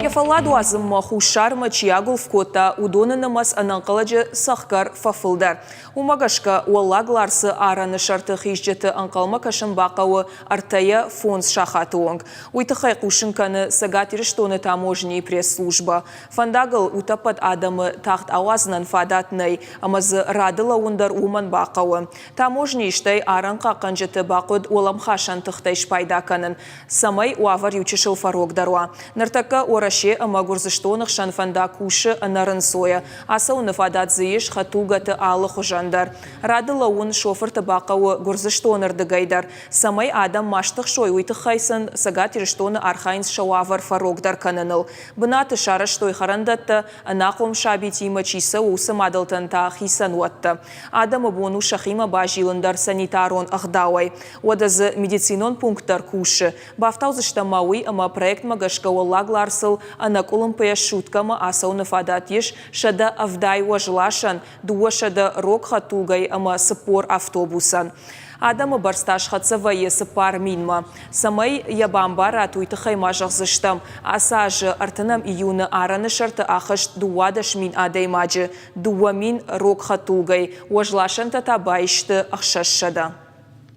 Йӕ фӕллад уадзынмӕ Хуссармӕ чи агуылф кодта, уыдоны нымӕц ӕнӕнхъӕлӕджы цӕхгӕр фӕфылдӕр. Уымӕ гӕсгӕ Уӕллаг Ларсы арӕны сӕрты хизджыты ӕнхъӕлмӕ кӕсын бахъӕуы ӕртӕйӕ фондз сахаты онг. Уый тыххӕй хъусын кӕны Цӕгат Ирыстоны таможнийы пресс-службӕ. Фӕндагыл утӕппӕт адӕмы тагъд ауадзынӕн фадат нӕй, ӕмӕ дзы рады лӕууын дӕр уымӕн бахъӕуы. Таможнийы стӕй арӕнхъахъхъӕнджыты бахъуыд уӕлӕмхасӕн тыхтӕй спайда кӕнын, цӕмӕй уавӕр иучысыл фӕрогдӕр уа. Ныртӕккӕ Уӕрӕсе ӕмӕ Гуырдзыстоны хсӕн фӕндаг кусы ӕнӕрынцойӕ. Ацӕуыны фадат дзы ис хӕдтулгӕты алы хуызӕн дӕр. Рады лӕууын шофырты бахъӕуы Гуырдзыстоны рдыгӕй дӕр. Цӕмӕй адӕм ма стыхсой, уый тыххӕй сын Цӕгат Ирыстоны архайынц сӕ уавӕр фӕрогдӕр кӕныныл. Бынаты сарӕзтой хӕрӕндӕттӕ, ӕнахъом сабитимӕ чи цӕуы, уыцы мадӕлтӕн та хицӕн уӕттӕ. Адӕмы бон у сӕхимӕ базилын дӕр санитарон ӕгъдауӕй. Уӕдӕ дзы медицинон пункт дӕр кусы. Бафтаудзыстӕм ма уый, ӕмӕ проектмӕ гӕсгӕ Уӕллаг Ларсыл ӕнӕкъуылымпыйӕ суткӕмӕ ацӕуыны фадат ис 170 уӕзласӕн, 200 рог хӕдтулгӕйы ӕмӕ 40 автобусӕн. Адӕмы бӕрц та схӕццӕ вӕййы цыппар минмӕ. Цӕмӕй йӕ бамбарат, уый тыххӕй ма зӕгъдзыстӕм, ацы азы ӕртынӕм июны арӕны сӕрты ахызт 12 мин адӕймаджы, 2000 рог хӕдтулгӕйы, уӕзласӕнтӕ та баисты 600.